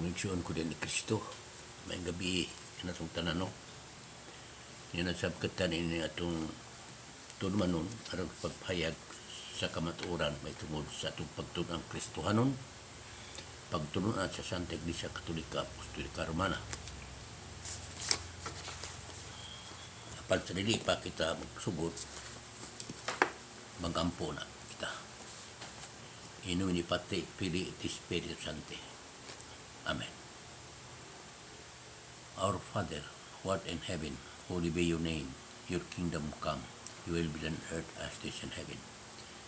Mga igsoon ko din ni Kristo, maayong gabi kanatong tanan, no? Yan ang sabkatan ini atong tulumanon aron pagpahayag sa kamatuoran may tungod sa atong pagtun-ang Kristohanon, pagtulunan sa Santa Iglesia Katolika Apostolika Romana. Apan sa dili pa kita magsugod, magampo na kita. In nomine Patri, Filii, et Spiritus Sancti. Amen. Our Father, who art in heaven, holy be your name. Your kingdom come, your will be done on earth as it is in heaven.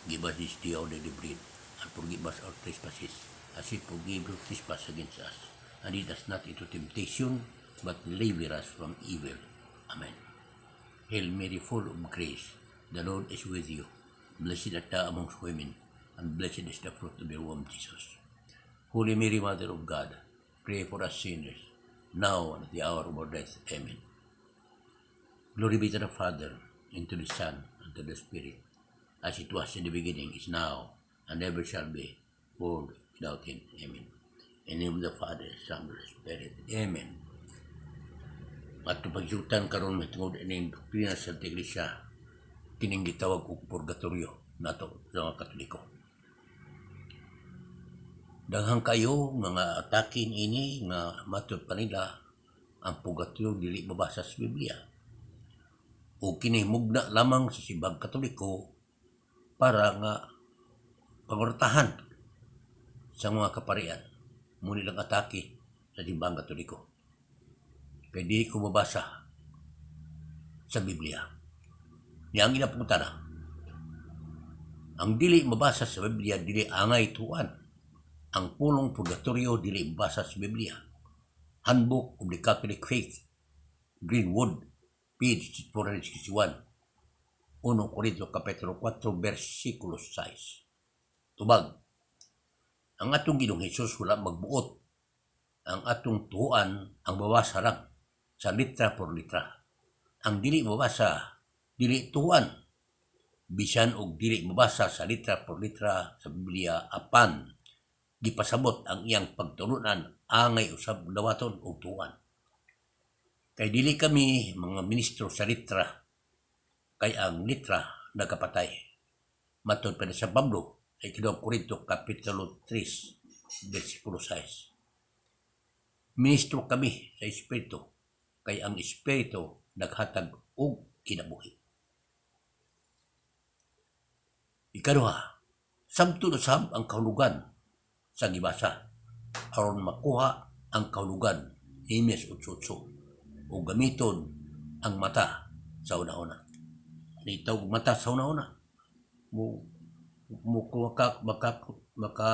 Give us this day our daily bread, and forgive us our trespasses, as we forgive those who trespass against us. And lead us not into temptation, but deliver us from evil. Amen. Hail Mary, full of grace, the Lord is with you. Blessed art thou amongst women, and blessed is the fruit of your womb, Jesus. Holy Mary, Mother of God, pray for us sinners, now and at the hour of our death. Amen. Glory be to the Father, and to the Son, and to the Spirit, as it was in the beginning, is now, and ever shall be, world without end. Amen. In the name of the Father, Son, and the Spirit. Amen. At pagsutan karon may tungod ining doktrina sa Iglesia, kining gitawag og purgatorio nato sa mga Katoliko. Daghan kayo mga atake ini nga matud pa nila ang purgatorio dili mabasa sa Biblia. O kini mugna lamang sa Simbahang Katoliko para nga pangortahan sa mga kaparian. Mao nilang atake sa Simbahang Katoliko. Kay dili ko mabasa sa Biblia. Niya ang ilang pangutana. Ang dili mabasa sa Biblia, dili angay tuan. Ang pulong purgatorio dili mabasa sa Biblia. Handbook of the Catholic Faith, Greenwood, page 461. 1 Corinto Kapitulo 4, versikulo 6. Tubag, ang atong Ginoong Hesus wala magbuot. Ang atong tuoan ang mabasa lang sa litra por litra. Ang dili mabasa, dili tuoan. Bisan og dili mabasa sa litra por litra sa Biblia, apan gipasabot ang iyang pagtulunan, angay usab dawaton og tuoan. Kay dili kami mga ministro sa litra, kay ang litra nagapatay. Matod pa ni sa Pablo sa 2 Korinto Kapitulo 3 versikulo 6. Ministro kami sa Espiritu, kay ang Espiritu naghatag og kinabuhi. Ikaduha, sabton usab ang kahulugan sa gibasa aron makuha ang kahulugan, Nehemias 8:8, o gamiton ang mata sa una-una. Nitaw mata sa una-una. Mo mo maka maka maka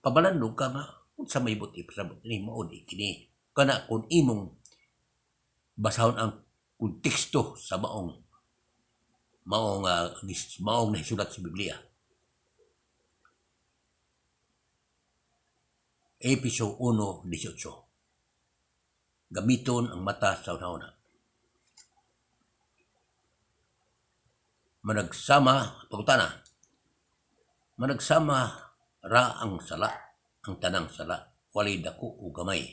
pabalandog ka nga unsa may buot ipasabot ni mao di kini kana kung imong basahon ang konteksto sa maong maong maong nahisulat sa Biblia. Episo 1:18. Gamiton ang mata sa una-una. Managsama, pagutana, managsama ra ang sala, ang tanang sala, walay dako o gamay.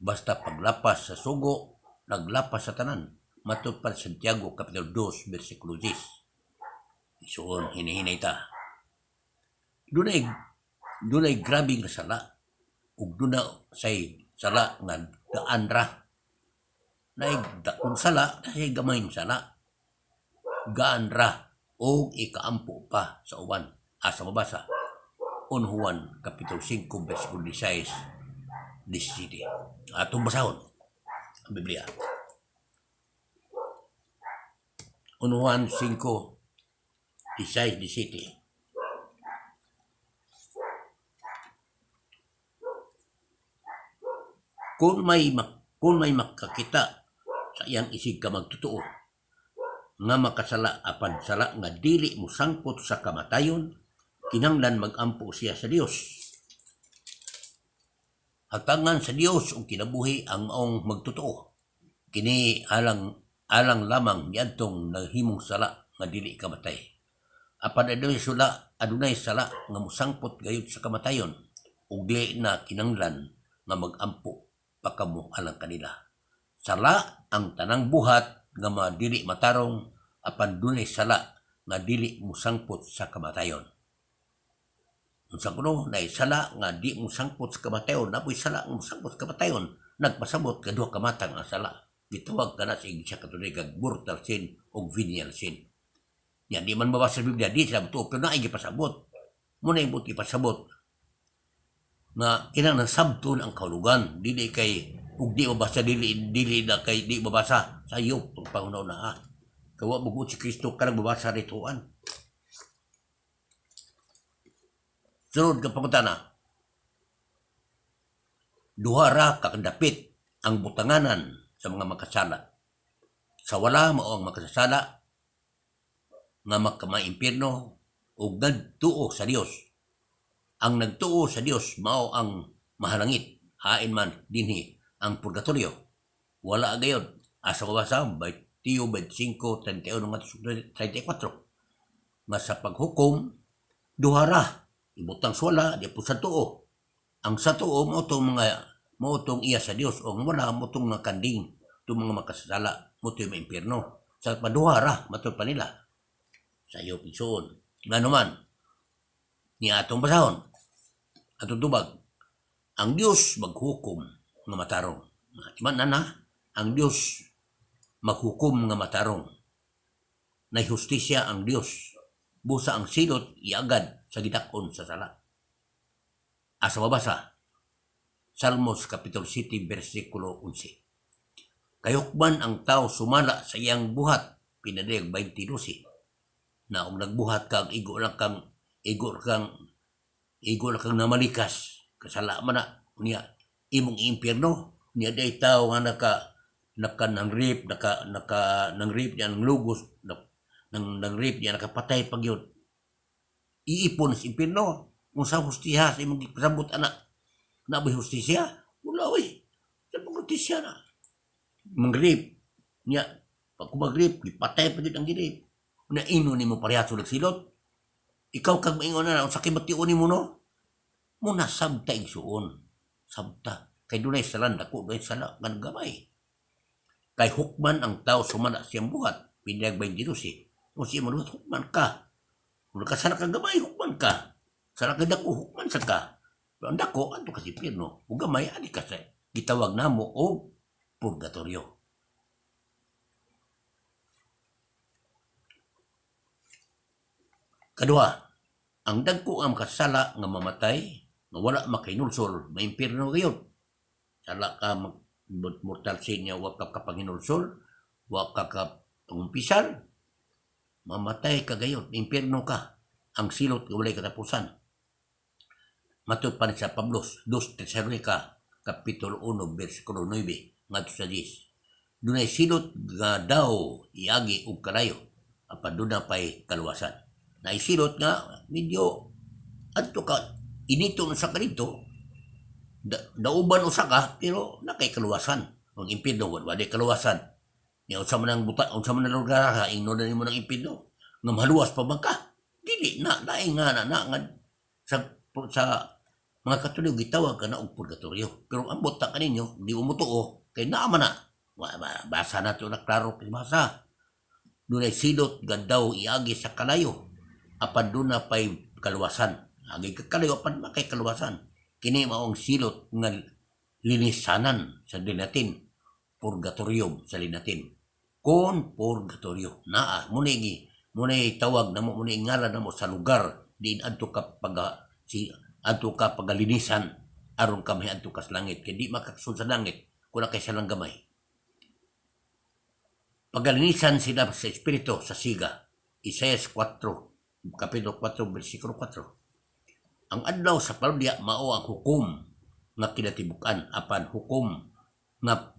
Basta paglapas sa sugo, naglapas sa tanan. Matod pa Santiago, Kapitulo 2, versikulo 10. Isuon, hinihinay ta. Dunay grabe nga sala, ug duna say sala nga daan ra. Naay dakong sala, naay gamayng sala. Gaan ra og ikaampo pa sa uban. Asa mabasa? 1 Juan Kapitulo 5 versikulo 16 17. Atong basahon ang Biblia. 1 Juan 5 16 17. Kung may makakita sa iyang isig ka magtotoo nga makasala apan sala nga dili mosangpot sa kamatayon, kinahanglan magampo siya sa Dios. Hatangan sa Dios og kinabuhi ang maong magtotoo. Kini alang alang lamang niadtong nahimong sala nga dili kamatay. Apan adunay sala nga mosangpot gayud sa kamatayon ug dili na kinahanglan nga magampo pa kamo alang kanila. Sala ang tanang buhat nga madili matarong, apan dunay sala nga dili mosangpot sa kamatayon. Unsa kuno nay sala nga di mosangpot sa kamatayon, napoy sala nga mosangpot sa kamatayon, nagpasabot nga duha ka matang ang sala. Gitawag kana sa Iglesia Katolika mortal sin o venial sin. Yan, di man mabasa sa Biblia, di sila motuo, pero naay gipasabot. Muna yung buot ipasabot nga kinahanglan sabton ang kahulugan, dili kay ug di mabasa, dili dili na kay di mabasa sayop ang panghuna-una, ha. Kay wa muguot si Kristo kanang mabasa rituan. Sunod ka pangutana, duha ra ka kadapit ang butanganan sa mga makasala. Sa wala mao ang makasasala nga makamaimpierno ug nagtuo sa Dios. Ang nagtuo sa Dios mao ang mahalangit, hain man dinhi ang purgatorio. Wala gayod. Asa ko basa? Mateo 25:31 34. Nga sa paghukom, duha ra ibutang sa wala di po sa tuo. Ang sa tuo mao tong mga mao tong iya sa Dios, o ang wala mao tong mga kanding, itong mga makasasala, mao to'y maimpierno. Sa paduha ra matud pa nila sa iyo igsuon. Ngano man ni atong basahon, atong tubag, ang Dios maghukom nga matarong. Iman na na, ang Dios maghukom nga matarong. Nay hustisya ang Dios. Busa ang silot iagad sa gidak-on sa sala. Asa mabasa? Salmos Kapitulo 7 versikulo 11. Kayukman ang tao sumala sa iyang buhat, pinadayag 20:12. Na kung nagbuhat ka, igo lang kang igo kang igo lang kang namalikas, kasala man na niya imong impyerno. Niya day tao nga naka naka nang rape, naka naka nang rape niya, nang lugos nang nang rape niya, nakapatay pag yun, iipon sa impyerno. Kung sa hustisya sa imong gipasabot ana, na ba hustisya? Wala oy, sa hustisya na mang-rape niya, pag kumag-rape, gipatay pa gyud ang gi-rape na ino nimo, pareha silot. Ikaw kag maingon na unsa kay bation nimo, no? Muna sabta, igsuon, sabta kay dunay sala dako, dunay sala nga gamay. Kay hukman ang tao sumala siyang buhat, pinayag 22. Kung siya manuhat, hukman ka. Kung nakasala ka gamay, hukman ka. Sala ka dako, hukman sa ka. Pero ang dako, adto ka sa impyerno. O gamay, adi ka sa gitawag namo o purgatorio. Kaduha, ang dagko ang makasala nga mamatay, nga wala makahinulsol, maimpierno gayud. Sala ka mortal sin niya, wa ka kapanghinulsol, wa ka kapangumpisal, mamatay ka gayud, impierno ka. Ang silot nga walay katapusan. Matod pa ni sa Pablo, 2 Tesalonica, Kapitulo 1, versikulo 9, ngadto sa 10. Dunay silot nga daw iagi og kalayo, apan duna pay kaluwasan. Naisilot nga medyo adto ka inito sa kadto, dauban usa ka, pero nakay kaluwasan. Ang impierno wala kaluwasan. Nya unsa man ang buta, unsa man ang lugar ka, ingnon na nimo ng impierno nga maluwas pa man ka? Dili na laing nga na, na nga sa mga Katoliko gitawag ka na og purgatorio. Pero ang buta kaninyo, di mo motuo kay naa man na. Basa na to na klaro kay basa. Dunay silot nga daw iagi sa kalayo, apan duna pay kaluwasan. Agi ka kalayo apan makay kaluwasan. Kini maong silot nga linisanan sa Latin, purgatorium sa Latin. Con purgatorio. Naa mo ni mo ni tawag namo, mo ni ngalan namo sa lugar diin adto ka pag si adto ka pagalinisan aron ka mahiadto ka sa langit, kay di makakasud sa langit kung kay salang gamay. Pagalinisan sila sa espiritu sa siga. Isaias 4, Kapitulo 4, versikulo 4. Ang adlaw sa paludya mao ang hukom nga kinatibuk-an, apan hukom nga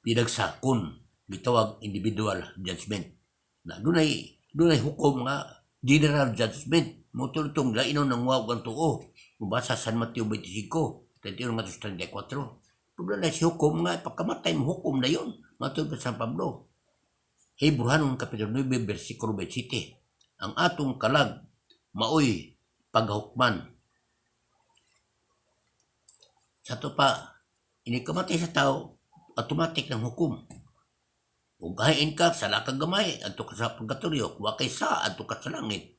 pinagsakon gitawag individual judgment. Na dunay dunay hukom nga general judgment mo tong lainon ng wag ang tuo. Mubasa San Mateo 25, 31 ngadto sa 34. Pero na si hukom nga pagkamatay mo, hukom na yon. Matod pa San Pablo. Hebrehanon Kapitulo 9 versikulo 27. Ang atong kalag maoy paghukman. Sa to pa Ini kamatay sa tao, automatic ng hukom. Ug hain ka, sala ka gamay, adto ka sa purgatorio. Kung wa kay sa, adto ka sa langit.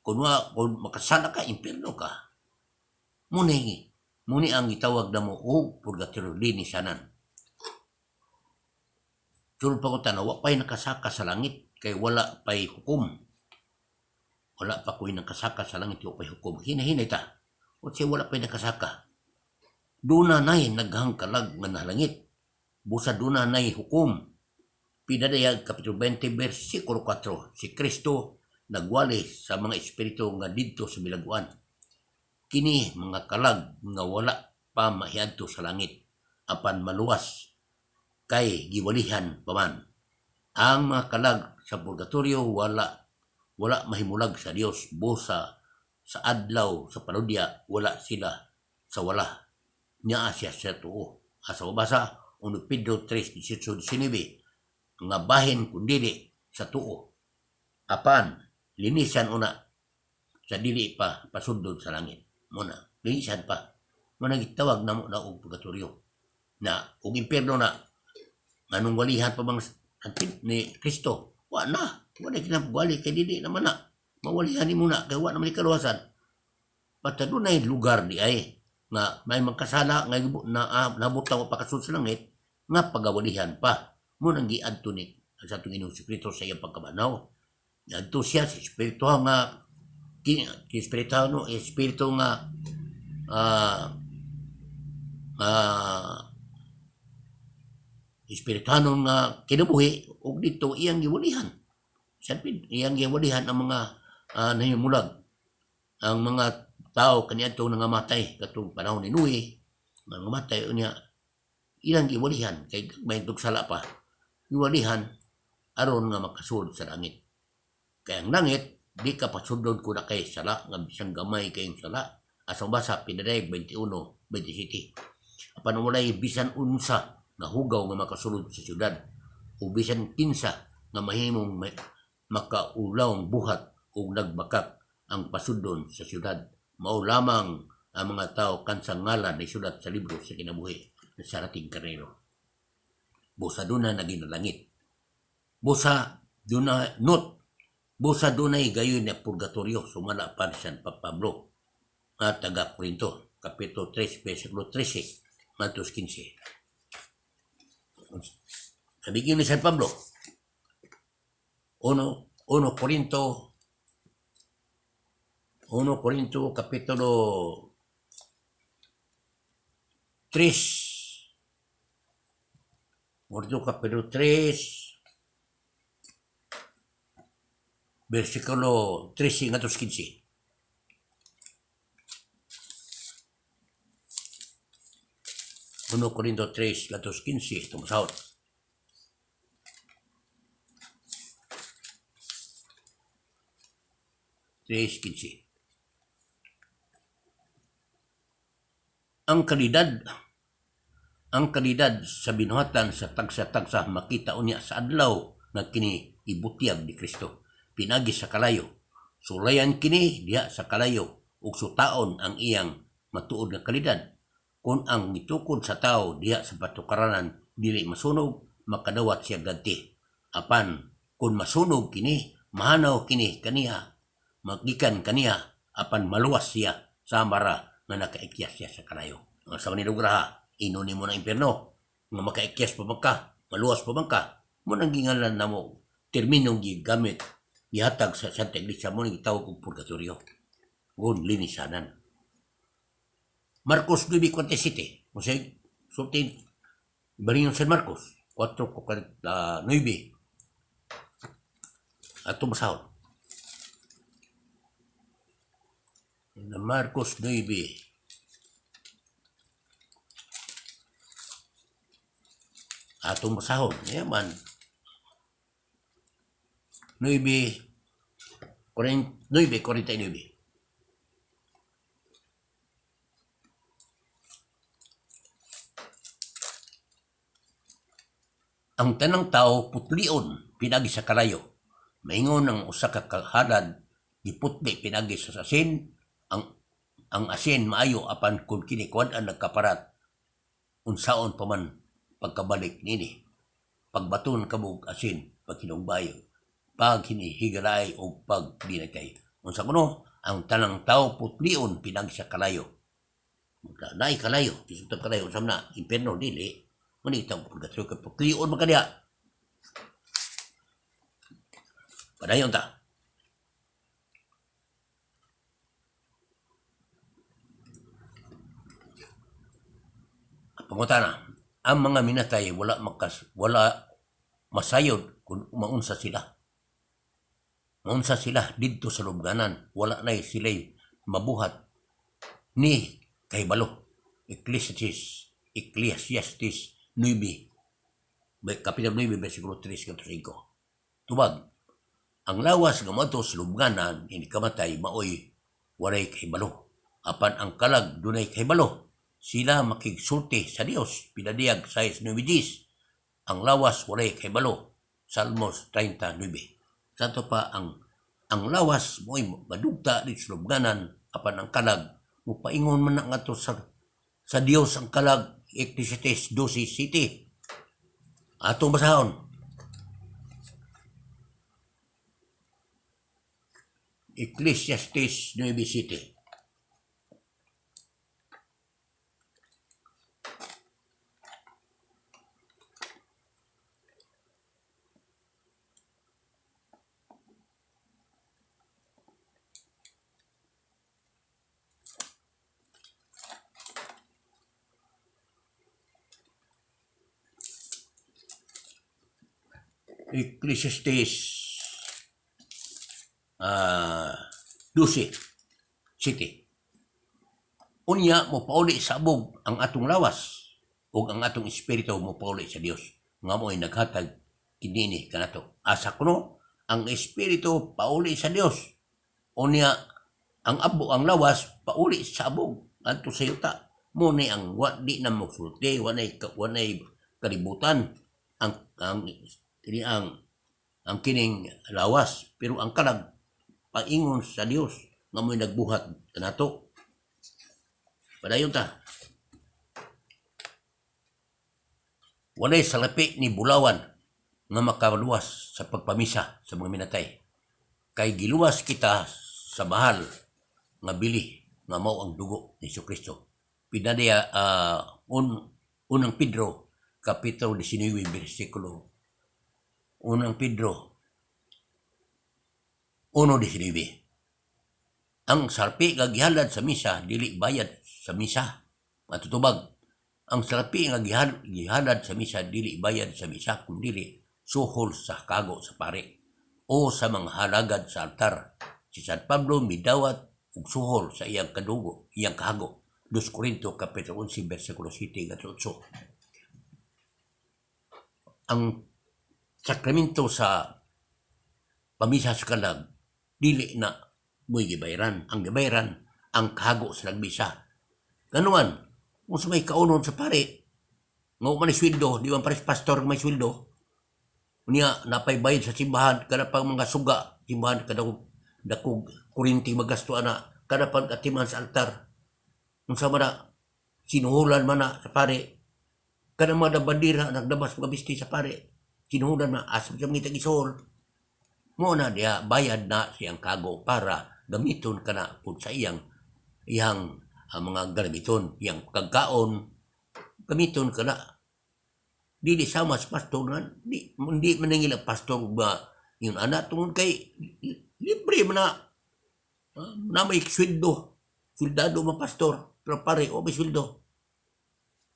Kung makasala ka, impierno ka. Muni ang gitawag namo og purgatorio, linisanan. Sulod pa ko tanaw, wa pa'y nakasaka sa langit, kay wala pa'y hukom. Wala pa ko'y nakasaka sa langit, wa pa'y hukom. Hinahinay ta. O siya wala pa'y nakasaka. Duna na'y naghangkalag nga nalangit. Busa duna na'y hukom. Pinadayag Kapitulo 20, versikulo 4, si Kristo nagwali sa mga espiritu nga didto sa bilaguan. Kini mga kalag nga wala pa mahiadto sa langit, apan maluwas kay giwalihan pa man. Ang mga kalag sa purgatorio wala mahimulag sa Dios, busa sa adlaw sa panudya wala sila sa wala. Nia siya sa tuo. Asa mabasa 1 Pedro 3:18-19 nga bahin kun dili sa tuo, apan linisan una sa dili pa pasundon sa langit. Muna linisan pa, muna gitawag namo na og purgatorio na og impierno na nganong walihan pa bang ni Kristo. Wa na, wa na kinapwali kay dili naman na mawalihan nimo na kay wa na man kaluwasan. Basta dunay lugar di ay nga may magkasala nga na nabutang o pakasud sa langit nga pagawalihan pa. Munang giadto ni sa atong Ginoong Kristo sa iyang pagkabanaw. Giadto siya sa espiritu nga espiritu no espiritu nga espirituhanon nga kinabuhi ug didto iyang giwalihan. Sa iyang giwalihan ang mga nahimulag, ang mga tao kaniadto nangamatay katong panahon ni Noe, nangamatay unya ilang giwalihan kay may sala pa. Giwalihan aron nga makasulod sa langit. Kay ang langit di ka pasudlon kun kay sala nga bisan gamay kayong sala. Asa basa Pinadayag 21:27. Apan walay bisan unsa nga hugaw nga makasulod sa syudad o bisan kinsa nga mahimong makaulawng buhat og nagbakak ang pasudlon sa syudad. Mao lamang ang mga tao kansang ngalan ni sulat sa libro sa kinabuhi sa rating karnero. Busa duna naging langit. Busa duna not. Busa dunay gayon na purgatorio sumala pa ni San Pablo nga taga Corinto, Kapitulo 3, versikulo 13 ngadto 15. Sabi ni San Pablo, 1 Corinto Kapitulo 3, Corinto Kapitulo 3, versikulo 13 ngadto 15. 1 Corinto 3 ngadto 15, tumasahod. 3:15. Ang kalidad sa binuhatan sa tagsa-tagsa makita unya sa adlaw nga kini ibutyag ni Kristo pinagi sa kalayo. Sulayan kini diha sa kalayo ug sutaon ang iyang matuod nga kalidad. Kung ang gitukod sa tao diha sa patukaranan dili masunog, makadawat siya ganti. Apan kung masunog kini, mahanaw kini kaniya, magikan kaniya, apan maluwas siya sa mara nga nakaikyas siya sa kalayo. Sa manilugraha, inunin mo ng impierno, nga makaikyas pa man ka, maluwas pa man ka, mo nang gingalan na mo, terminong gigamit, gihatag sa Santa Iglesia mo nang gitawag og purgatorio. Gun linisanan. Marcos 9:47. O say, sulti, Baringon San Marcos, 4:49. Ato basahon. Marcos 9. Atong basahon. Yaman. 9:49. Ang tanang tao putlion pinagi sa kalayo. Maingon ang usa ka kahalad giputli pinagi sa asin. Ang asin maayo apan kun kini kuan ang nagkaparat Unsaon pa man pagkabalik nini, pagbaton kamo og asin, paghinugbayo, paghinihigalaay og pagdinatay. Unsa kuno ang tanang tawo putlion pinag sa kalayo. Naay kalayo, isutang kalayo unsa man na impierno? Dili. Manita ang purgatorio kay putlion man ka diha. Padayon ta. Pangutana, ang mga minatay wala masayod kung maunsa sila. Maunsa sila didto sa lubnganan, wala nay sila'y mabuhat ni kahibalo. Ecclesiastes, Ecclesiastes 9, Kapitulo 9, versikulo 3 ngadto 5. Tubag, ang lawas nga moadto sa lubnganan ini kamatay maoy walay kahibalo. Apan ang kalag dunay kahibalo. Sila makigsulti sa Dios pinadiyag 6:9. Ang lawas walay kahibalo. Salmos 39. Santo pa ang lawas mo'y madugta di sa lubnganan, apan ang kalag mupaingon man na ngadto sa Dios ang kalag. Ecclesiastes 12:7. Atong basahon. Ecclesiastes 9:7. Ecclesiastes 12:7. Unya mopauli sa abog ang atong lawas ug ang atong espiritu mopauli sa Dios nga mo'y naghatag kinini kanato. Asa kuno ang espiritu pauli sa Dios. Unya ang abo ang lawas pauli sa abog ngadto sa yuta. Mo ni ang wa di na mosulti, walay kalibutan ang kining lawas, pero ang kalag paingon sa Dios nga mo'y nagbuhat kanato. Padayon ta. Walay salapi ni bulawan nga makaluwas sa pagpamisa sa mga minatay. Kay giluwas kita sa mahal nga bili nga mao ang dugo ni Kristo. Pinadya unang Pedro kapitulo 19 bersikulo unang Pedro 1:19. Ang salapi nga gihalad sa misa dili bayad sa misa. Matutubag. Ang salapi nga gihalad sa misa dili bayad sa misa kun dili suhol sa kago sa pare o sa mga halagad sa altar. Si San Pablo midawat og suhol sa iyang kadugo, iyang kahago. 2 Corinto kapitulo 11 bersikulo 7 ngadto 8. Ang sakramento sa pamisa sa kalag dili na mo'y gibayaran. Ang gibayaran ang kahago sa nagbisa. Ganuman, kung sa may kaunon sa pare, nga man sweldo, di man pares pastor may sweldo. Unya, napay bayad sa simbahan, kada pang mga suga, simbahan, kada dakog kurinti magasto ana, kada pag atiman sa altar. Unsa man na, sinuhulan man na sa pare, kada mga bandira, nagdabas mga bisti sa pare, sinuhulan na, asa sa mga gisol. Mo na diya, bayad na siyang kago para gamiton ka na kung sa iyang mga gamiton, iyang kagkaon, gamiton ka na. Dili sama sa pastor na, di, hindi maningil ang pastor ba yung anak tungod kay libre man na, na may sweldo, soldado man pastor, pero pare o may sweldo.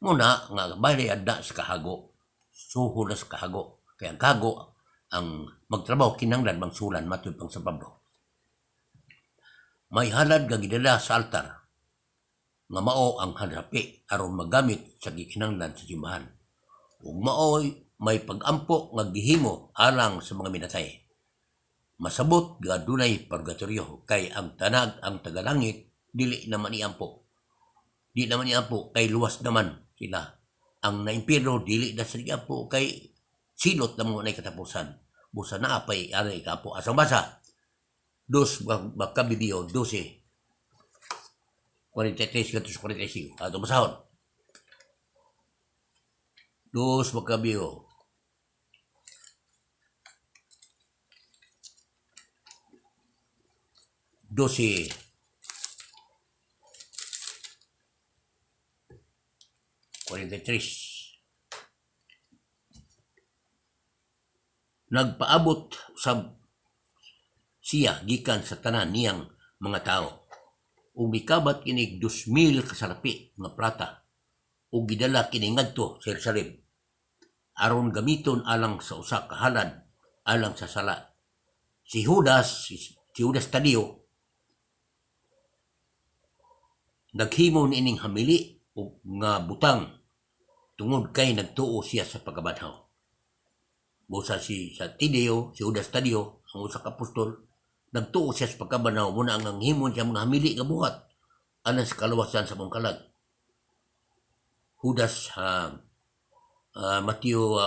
Muna nga bayad na sa kahago, suhol na sa kahago. Kaya ang kahago, ang magtrabaho kinahanglan mangsulan matud pang San Pablo. May halad nga gidala sa altar nga mao ang hanapi aron magamit sa gikinahanglan sa simbahan. Ug maoy may pag-ampo nga gihimo alang sa mga minatay. Masabot nga dunay purgatorio kay ang tanag ang tagalangit dili naman iampo. Di naman iampo kay luwas naman sila. Ang naimpirno dili na sa iampo kay silot na mo na katapusan. Busa na apay aray kapo asang basa. Dos Makabibiyo 12 43 ngadto sa 45. Ato basahon. Dos Macabeo 12:43. Nagpaabot usab siya gikan sa tanan niyang mga tawo ug mikabat kinig 2,000 ka salapi nga plata ug gidala kini ngadto sa Jerusalem aron gamiton alang sa usa ka halad alang sa sala. Si Judas Tadeo naghimo niining hamili og nga butang tungod kay nagtuo siya sa pagkabanhaw. Busa si sa Tadeo, si Judas Tadeo, ang usa ka apostol, nagtuo siya sa pagkabanhaw, muna ang himon siya mga hamili nga buhat alang sa kaluwasan sa mong kalag. Judas Mateo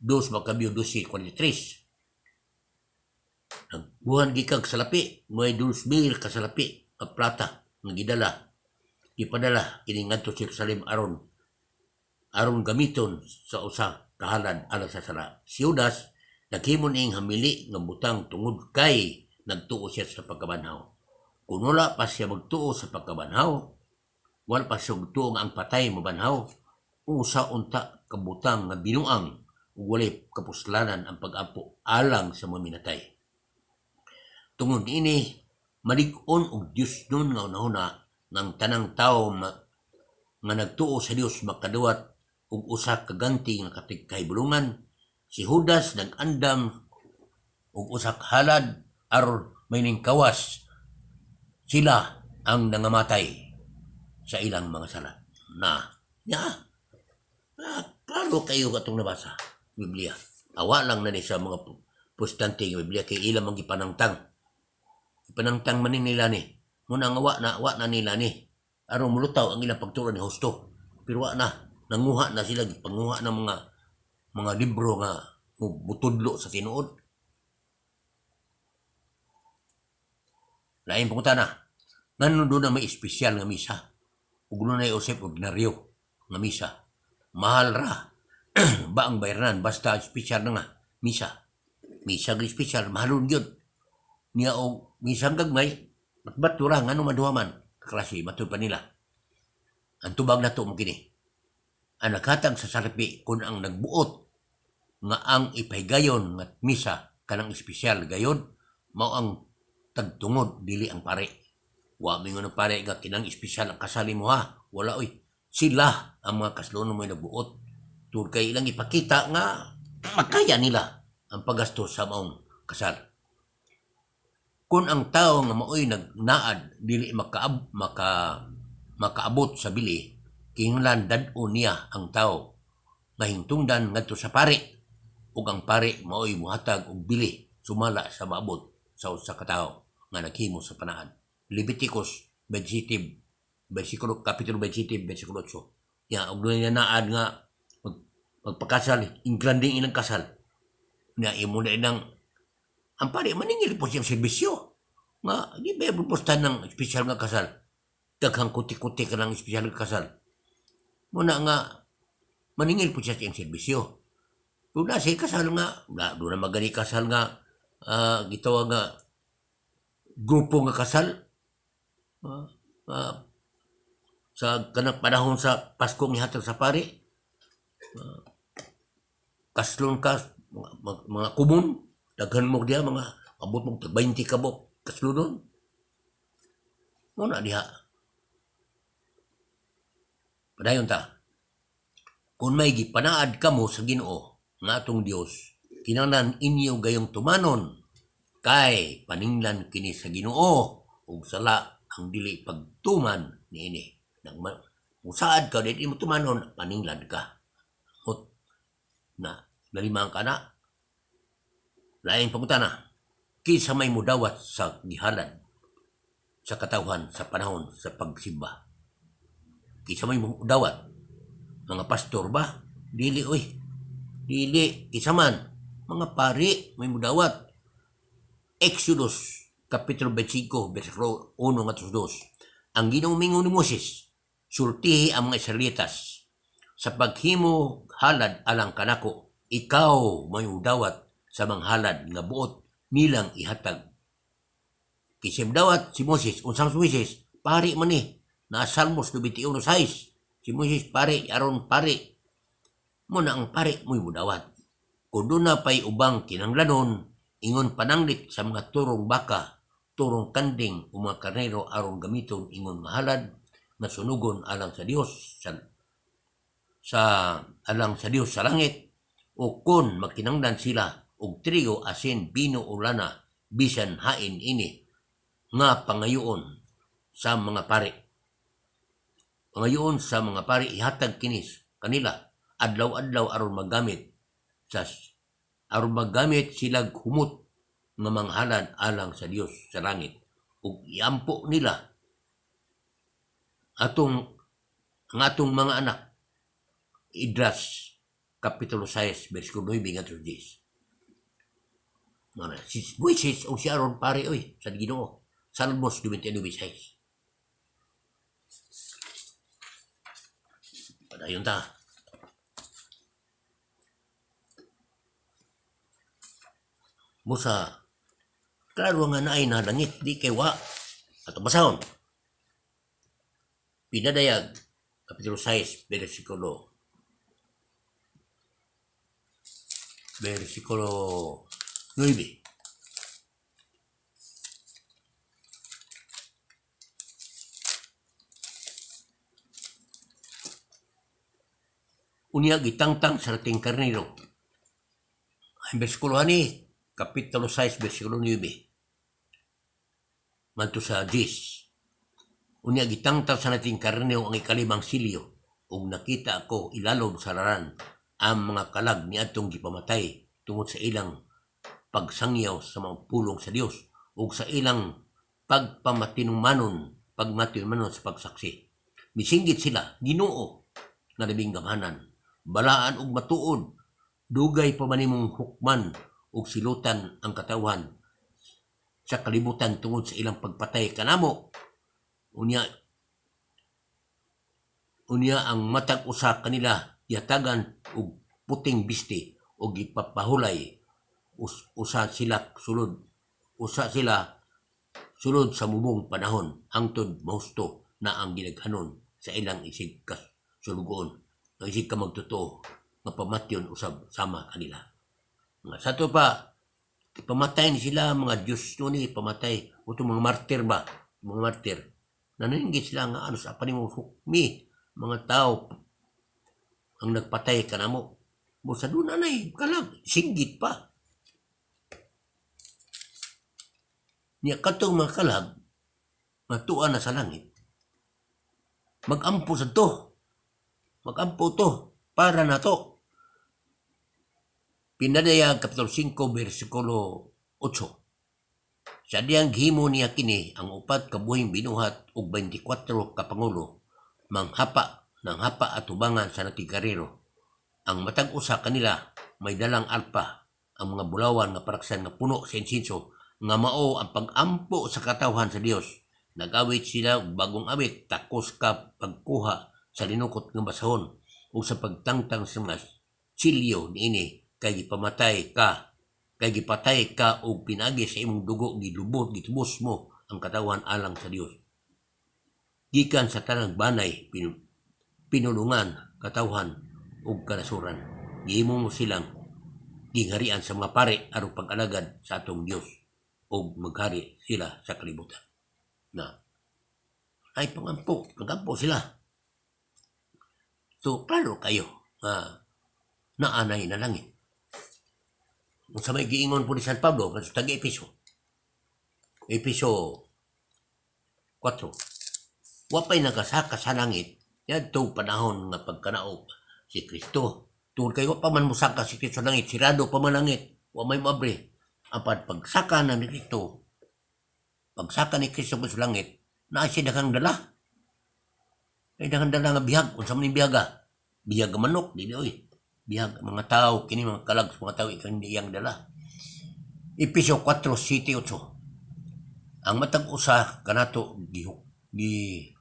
2 Macabeo 12:43. Nagbuhan gikag salapi, may 2,000 ka salapi nga plata nga gidala, gipadala kini ngadto sa Jerusalem aron gamiton sa usa ka halad alang sa sala. Si Judas naghimo ning hamili nga butang tungod kay nagtuo siya sa pagkabanhaw. Kung wala pa siya magtuo sa pagkabanhaw, wala pa siya magtuo nga ang patay mabanhaw, usa unta kabutang nga binuang ug walay kapuslanan ang pag-ampo alang sa mga minatay. Tungod niini, malig-on og Dios nun nga unahuna nga ang tanang tawo nga nagtuo sa Dios makaduwat og usa ka ganti nga kahibulungan. Si Judas nag-andam og usa ka halad aron mainingkawas sila ang nangamatay sa ilang mga sala. Na, nya, klaro kayo katong nabasa Biblia. Awa lang na ni sa mga Protestante nga Biblia kay ilang mga gipanangtang. Ipanangtang man ni nila ni. Muna nga wa na nila ni. Aron mulutaw ang ilang pagturo ni husto. Pero wa na, nanguha na sila, gipanguha ng mga libro nga mutudlo sa tinuod. Lain pangutana, ngano doon na may espesyal nga misa? Ug dunay usip ordinaryo nga misa. Mahal ra ba ang bayranan basta espesyal na nga misa? Misa nga espesyal, mahalon gyud. Niya og misa gagmay, batbat ra ngano maduha man kaklase matud pa nila. Ang tubag nato mo kini. Ang naghatag sa salapi kun ang nagbuot nga ang ipahigayon nga misa kanang espesyal gayon mao ang tagtungod, dili ang pare. Wa mingon ang pare nga kinang espesyal ang kasali mo ha. Wala oy. Sila ang mga kaslonon mo nagbuot. Tungod kay ilang ipakita nga makaya nila ang paggasto sa maong kasal. Kung ang tao nga maoy nagnaad dili makaabot sa bili, kinahanglan dad-on niya ang tao mahingtungdan ngadto sa pare ug ang pare maoy mohatag og bili sumala sa maabot sa usa ka tawo nga naghimo sa panaad. Leviticus 27 versikulo kapitulo 27 versikulo 8. Ya og dunay naad nga magpakasal, ingranding ilang kasal. Nya imo na inang ang pare maningil po siyang serbisyo. Nga di ba propostan ng espesyal nga kasal? Daghang kuti-kuti ka ng espesyal nga kasal. Muna nga maningil po siya siyang serbisyo. Doon na siya kasal nga, na, doon na magani kasal nga, gitawag nga grupo nga kasal. Sa kanang panahon sa Pasko gihatag sa pare, kaslon ka, mga kumun, daghan mo diha, mga abot mo tag 20 ka buok kaslonon. Muna diha. Padayon ta. Kung may gipanaad kamo sa Ginoo nga atong Dios, kinahanglan inyo gayong tumanon kay paninglan kini sa Ginoo ug sala ang dili pagtuman niini. Musaad ka dili mo tumanon, paninglan ka. Mut na nalimang ka na. Laing pangutana, kinsa may mudawat sa gihalad sa katawhan sa panahon sa pagsimba? Kinsa may mudawat? Mga pastor ba? Dili oy. Dili kinsa man, mga pari may mudawat. Exodus kapitulo 25 bersikulo 1 ngadto 2. Ang Ginoo mingon ni Moses, sultihi ang mga Israelitas. Sa paghimo halad alang kanako, ikaw may dawat sa manghalad nga buot nilang ihatag. Kisim dawat si Moses, unsang si Moses, pari man ni, na Salmos 91:6. Si Moses pari, aron pari. Muna ang pari mo'y mudawat. Kung doon na pa'y ubang kinanglanon, ingon pananglit sa mga turong baka, turong kanding o mga karnero aron gamiton ingon mahalad nga sunugon alang sa Dios sa alang sa Dios sa langit, o kun makinanglan sila og trigo, asin, bino o lana, bisan hain ini nga pangayoon sa mga pari. Pangayoon sa mga pari, ihatag kinis kanila adlaw-adlaw aron magamit sila humot nga manghalad alang sa Dios sa langit, ug iampo nila atong ang atong mga anak. Idras Kapitulo 6 versikulo 9 ngadto 10. Mana si Moises o si Aaron pare oy sa Ginoo. Salmos 29:6. Padayon ta. Musa, klaro nga naay na langit, di kay wa. Ato basahon. Pinadayag, Kapitulo 6, versikulo 9. Unya gitangtang sa rating karnero. Ang versikulo ani, Kapitulo 6, versikulo 9. Ngadto sa 10. Unya gitangtang sa nating karnero ang ikalimang silyo, ug nakita ako ilalom sa laran ang mga kalag niadtong gipamatay tungod sa ilang pagsangyaw sa mga pulong sa Dios ug sa ilang pagpamatinumanon, pagmatinumanon sa pagsaksi. Misinggit sila, Ginoo nga labing gamhanan, balaan ug matuod, dugay pa man nimong hukman ug silutan ang katawhan sa kalibutan tungod sa ilang pagpatay kanamo. Unya ang matag usa kanila yatagan og puting bisti og gipapahulay usa sila sulod sa mubong panahon hangtod mahusto na ang gidaghanon sa ilang isig kasulugoon, ang isig ka magtotoo nga pamatyon usab sama kanila. Nga sa to pa pamatay ni sila mga Diyos no ni pamatay uto mga martir ba, mga martir naningit sila nga ano sa panimong hukmi mga tao ang nagpatay kanamo. Busa doon anay kalag singgit pa. Niya katong mga kalag matuan na sa langit. Magampo sa to. Magampo to para na to. Pinadayag Kapitulo 5 versikulo 8. Sa diyang gihimo niya kini ang upat ka buhing binuhat og 24 ka pangulo manghapa nanghapa atubangan sa natigarero. Ang matag usa kanila may dalang alpa, ang mga bulawan nga paraksan nga puno sa insinso nga mao ang pag-ampo sa katawhan sa Dios. Nag-awit sila og bagong awit, takos ka pagkuha sa linukot nga basahon ug sa pagtangtang sa mga silyo niini kay gipamatay ka, kay gipatay ka og pinagi sa imong dugo gilubot gitubos mo ang katawan alang sa Dios. Gikan sa tanang banay, pinulungan, katawhan ug kanasuran, gihimo mo silang gingharian sa mga pare aron pag-alagad sa atong Dios ug maghari sila sa kalibutan. Na ay pangampo, nagampo sila. So klaro kayo nga naanay na langit. Kung sa may giingon po ni San Pablo sa taga Episo, Episo 4, wapay nagasaka sa langit yadtong panahon nga pagkanaog si Kristo. Tungod kay wa pa man mosaka si Kristo sa langit, sirado pa man langit, wa may moabri. Apan pagsaka na ni Kristo, pagsaka ni Kristo sa langit, naa siya daghang dala. Ay daghang dala nga bihag, unsa man ning bihaga? Bihag nga manok, dili oy. Bihag mga tao, kini mga kalag sa mga tao ikang iyang dala. Episo 4, 7, 8. Ang matag usa kanato gi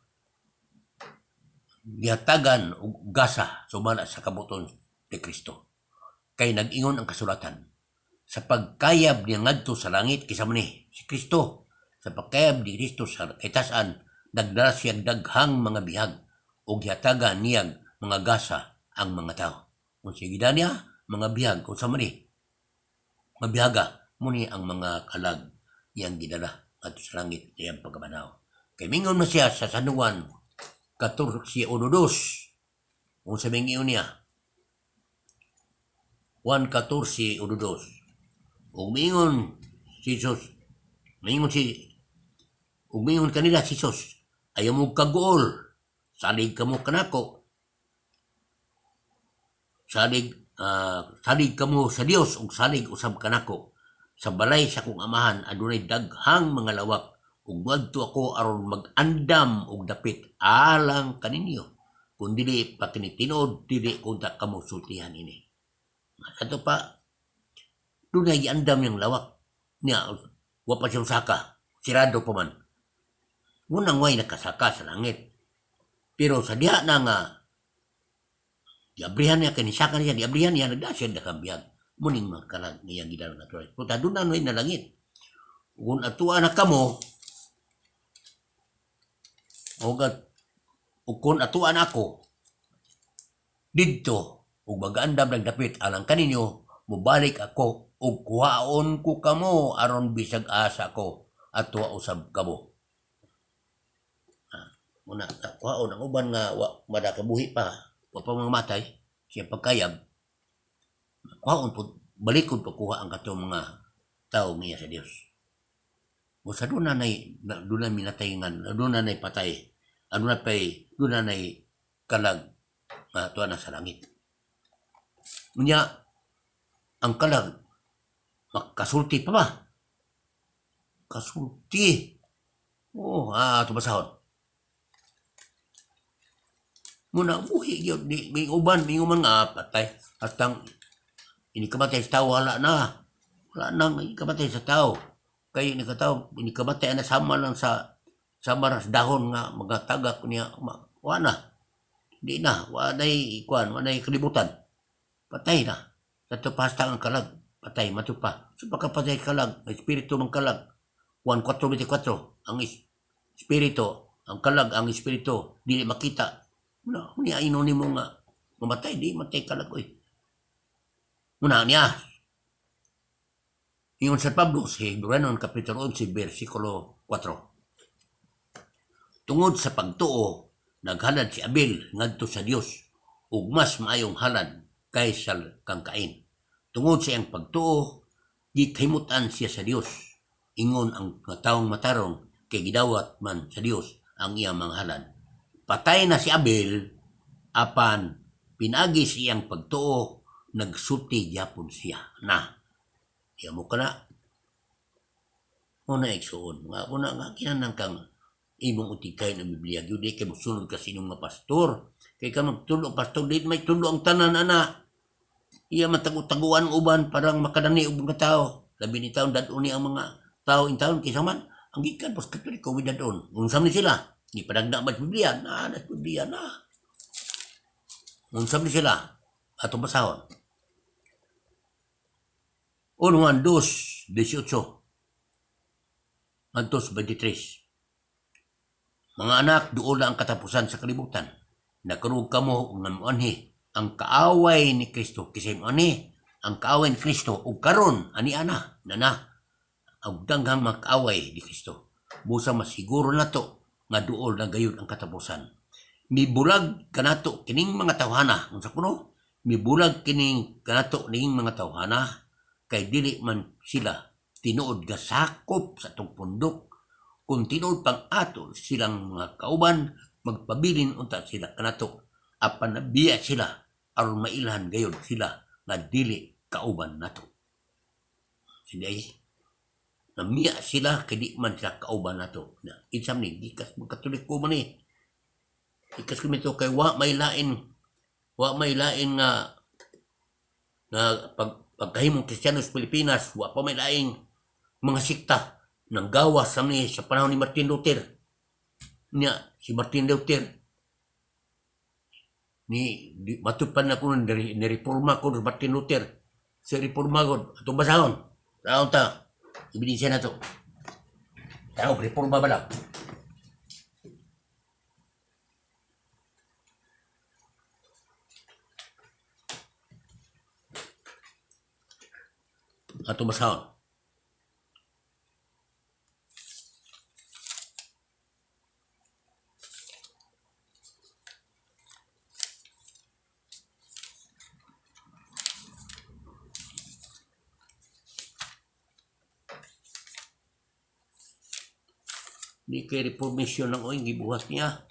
Gihatagan og gasa sumala sa kabug-oton ni Kristo. Kay nag-ingon ang kasulatan, sa pagkayab niya ngadto sa langit, kinsa man ni si Kristo, sa pagkayab ni Kristo sa kitasan, nagdala siya daghang mga bihag ug gihatagan niyag mga gasa ang mga tao. Kung sige niya mga bihag, unsa man ni mga bihaga muni ang mga kalag iyang gidala ngadto sa langit iyang pagkabanhaw. Kay mingon man siya sa San Juan 14:12. Unsa may ingon niya? Juan 14:12. Ug mingon si Jesus, mingon si ug mingon kanila si Jesus, "Ayaw mo kaguol, salig kamo kanako. Salig kamo sa Dios ug salig usab kanako. Sa balay sa akong amahan adunay daghang mga lawak ug moadto ako aron mag-andam og dapit alang kaninyo. Kung dili pa kini tinuod, dili unta kamo sultihan ini." Ato pa, dunay giandam niyang lawak. Niya, wa pa siya saka, sirado pa man. Munang way nakasaka sa langit. Pero sa diha na nga, giabrihan niya, kinisaka niya, giabrihan niya, nagda siya daghang bihag. Muning mga kalag niya gidala nga tuloy. Puta, doon na na langit. Kung atua na kamo, o kung atuan ako, didto, ug mag-andam nagdapit alang kaninyo, mubalik ako ug kuhaon ko kamo aron bisag asa ko atua usab kamo. Muna kuhaon ang uban nga wa madakabuhi pa, wa pa mga matay siya pagkayab. Kuhaon po, balikon po kuha ang katong mga tao ngiya sa Dios. O sa doon na doon na minatay nga, doon na nay patay, ano na pay, doon na nay kalag nga tuwa na sa langit. Unya, ang kalag, makasulti pa ba? Kasulti. Oh, tubasahon. Muna, buhi yun, di, may uban, may uban nga, patay. Hastang, ini kamatay sa tao, wala na. Wala na, kamatay sa tao. Kay ini katao, ini kamatay na sama lang sa dahon nga mga tagak niya, wala na. Di na, wala na ikuan, wala na kalibutan. Patay na. Sa ito pasta ang kalag, patay, matupa. So pagkapatay kalag, may espiritu mang kalag. 1.4.24, ang espiritu, ang kalag, ang espiritu, dili makita. Muna, niya ino nimo nga mamatay, di matay kalag, oy. Muna niya. Ingon sa Pablo sa Hebranon Kapitulo 11 versikulo 4. Tungod sa pagtuo, naghalad si Abel ngadto sa Dios ug mas maayong halad kaysa kang Cain. Tungod sa iyang pagtuo, gikahimutan siya sa Dios. Ingon ang taong matarong kay gidawat man sa Dios ang iyang mga halad. Patay na si Abel apan pinaagi sa iyang pagtuo, nagsulti gyapon siya na. Iya mo kana. Una igsuon nga una nga kinahanglan kang imong utigay ng Biblia gyud, di kay mosunod ka sa inyong mga pastor. Kay ka magtulo pastor, di may tulo ang tanan ana. Iya man tagu-taguan ang uban parang makadani og mga tao. Labi ni taon dad-on ni ang mga tao in taon kaysa man ang gikan pos Katoliko wi dad-on. Unsa man sila? Di padagna ba sa Biblia? Na, na sa Biblia na. Unsa man sila? Atong basahon. 1 Juan 2, 18 ngadto 23. Mga anak, duol na ang katapusan sa kalibutan. Nakarug kamo ug namuanhi ang kaaway ni Kristo. Kisay muanhi ang kaaway ni Kristo ug karon ani ana nana ang daghang mga kaaway ni Kristo. Busa masiguro nato nga duol na gayud ang katapusan. Mibulag kanato kining mga tawhana. Unsa kuno? Mibulag kining kanato ning mga tawhana kay dili man sila tinuod nga sakop sa atong pundok. Kung tinuod pang ato silang mga kauban, magpabilin unta sila kanato apan nabiya sila aron mailhan gayud sila nga dili kauban nato. Sige ay namiya sila kay di man sila kauban nato. Na insam ni gikas mo Katoliko man ni. Gikas ko mito kay wa may lain nga nga pagkahimong Kristiyano sa Pilipinas, wa pa may laing mga sikta nang gawas sa ni sa panahon ni Martin Luther. Niya, si Martin Luther, Ni di, matud pa na ko ni, ni reforma ko ni Martin Luther. Sa reforma ko, atong basahon. Taon ta. Ebidensya na to. Tao, reforma ba lang? Ato basahon. Di kay reformation lang oy gibuhat niya.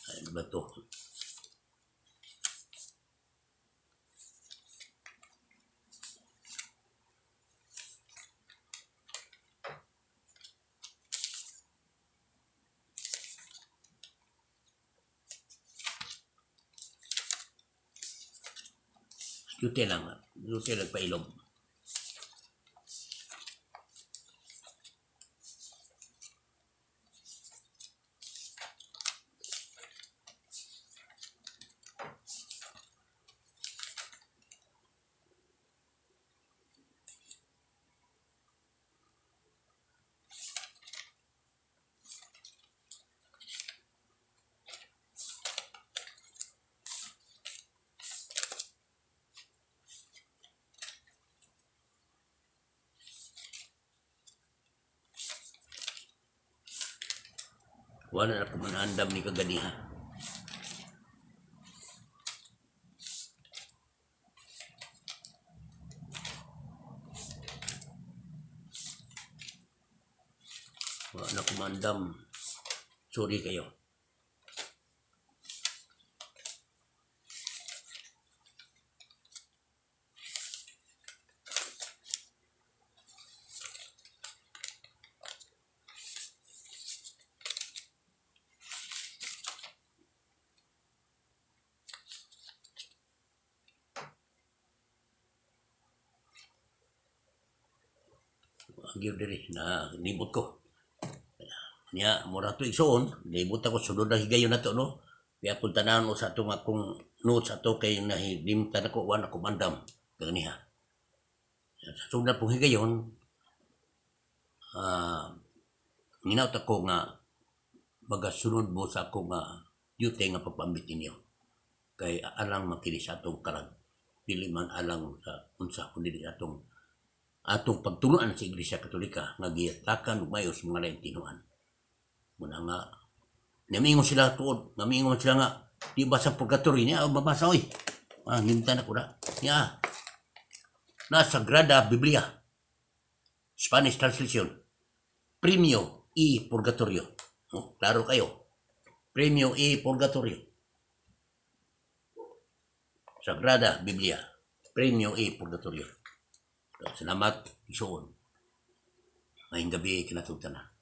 Ay, ano ba to? Yute lang. Yute lang pailom. Wala na ko manandam ni kaganiha. Wala na ko maandam. Sorry kayo. Ang diri na libot ko. Nya mura to igsuon, libot ako sulod na higayon nato, no. Kaya kung tanawon sa atong akong notes ato kay nahilimtan ako, wala ko mandam ganiha. Sa sunod na pong higayon, nginaot ako nga magasunod mo sa ako nga duty nga pagpambit ninyo. Kay alang makili sa atong karag. Dili man alang sa unsa kundi sa atong atong pagtuluan sa Iglesia Katolika nga giyatakan ug mayo sa mga laing tinuan. Muna nga namingon sila tuod, namingon sila nga di ba sa purgatory niya mabasa oy. Ah, limtan ako na. Niya. Na Sagrada Biblia. Spanish translation. Premio y Purgatorio. Oh, klaro kayo. Premio y Purgatorio. Sagrada Biblia. Premio y Purgatorio. Salamat, isuon. Ngayong gabi, kinatutan na.